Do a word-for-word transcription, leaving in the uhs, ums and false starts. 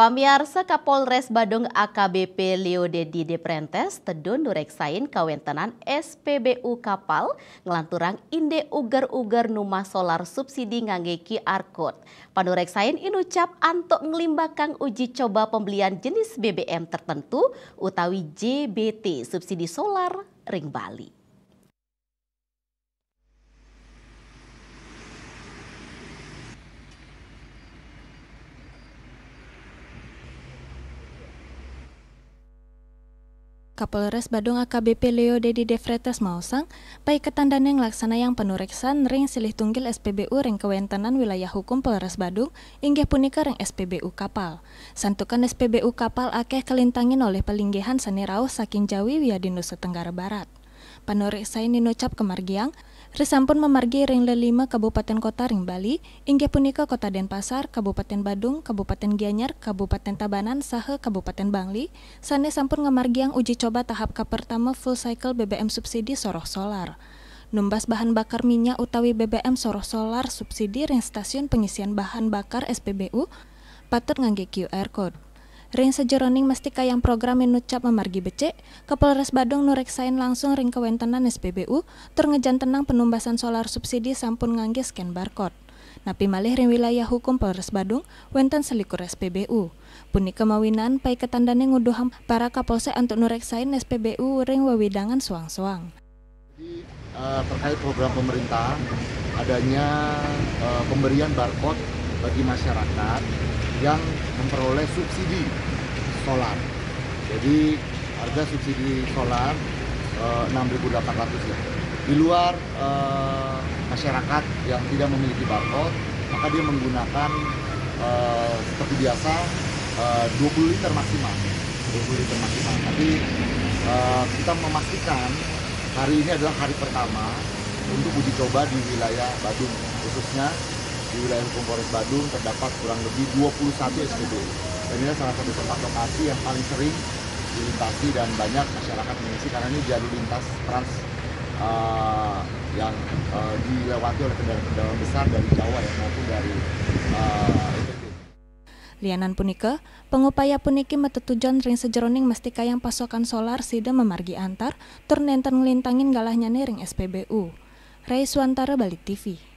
Pamiarsa, Kapolres Badung A K B P Leo Dedi De Frentes tedun nureksain kawéntenan S P B U Kapal nglanturang indik uger-uger numah solar subsidi nganggé Q R code. Panureksain inucap antuk nglimbakang uji coba pembelian jenis B B M tertentu utawi J B T subsidi solar ring Bali. Kapolres Badung A K B P Leo Dedi De Frentes maosang, paiketan dané nglaksanayang panureksan ring silih tunggil S P B U ring kawéntenan wilayah hukum Polres Badung, inggih punika ring S P B U Kapal. Santukan S P B U Kapal akéh kalintangin olih palinggihan sané rauh saking Jawi wiadin Nusa Tenggara Barat. Panureksain inucap kamargiang, risampun mamargi ring lelima kabupatén kota ring Bali, inggih punika Kota Denpasar, Kabupatén Badung, Kabupatén Gianyar, Kabupatén Tabanan, saha Kabupatén Bangli, sané sampun ngamargiang uji coba tahap kapertama full cycle B B M subsidi soroh solar. Numbas bahan bakar minyak utawi B B M soroh solar subsidi ring stasiun pengisian bahan bakar S P B U patut nganggé Q R code. Ring sajeroning mastikayang program inucap mamargi becik, Kapolres Badung nureksain langsung ring kawéntenan S P B U tur ngajantenang panumbasan solar subsidi sampun nganggé scan barcode. Napi malih ring wilayah hukum Polres Badung, wénten selikur S P B U. Punika mawinan paiketan dané nguduhang para kapolsek antuk nureksain S P B U ring wewidangan soang-soang. Jadi, eh, terkait program pemerintah, adanya, eh, pemberian barcode bagi masyarakat yang memperoleh subsidi solar. Jadi, harga subsidi solar, eh, enam ribu delapan ratus ya. Di luar, eh, masyarakat yang tidak memiliki barcode, maka dia menggunakan, eh, seperti biasa, eh, dua puluh liter maksimal. Dua puluh liter maksimal. Tapi, eh, kita memastikan hari ini adalah hari pertama untuk uji coba di wilayah Badung, khususnya di wilayah hukum Polres Badung terdapat kurang lebih dua puluh satu S P B U. Dan ini salah satu tempat lokasi yang paling sering dilintasi dan banyak masyarakat mengisi karena ini jalur lintas trans, eh, yang, eh, dilewati oleh kendaraan-kendaraan besar dari Jawa ya maupun dari, eh, N T B. Lianan punika, pangupaya puniki matetujon ring sajeroning mastikayang pasokan solar sida mamargi antar tur nénten nglintangin galahnyané ring S P B U. Rai Suantara, Bali T V.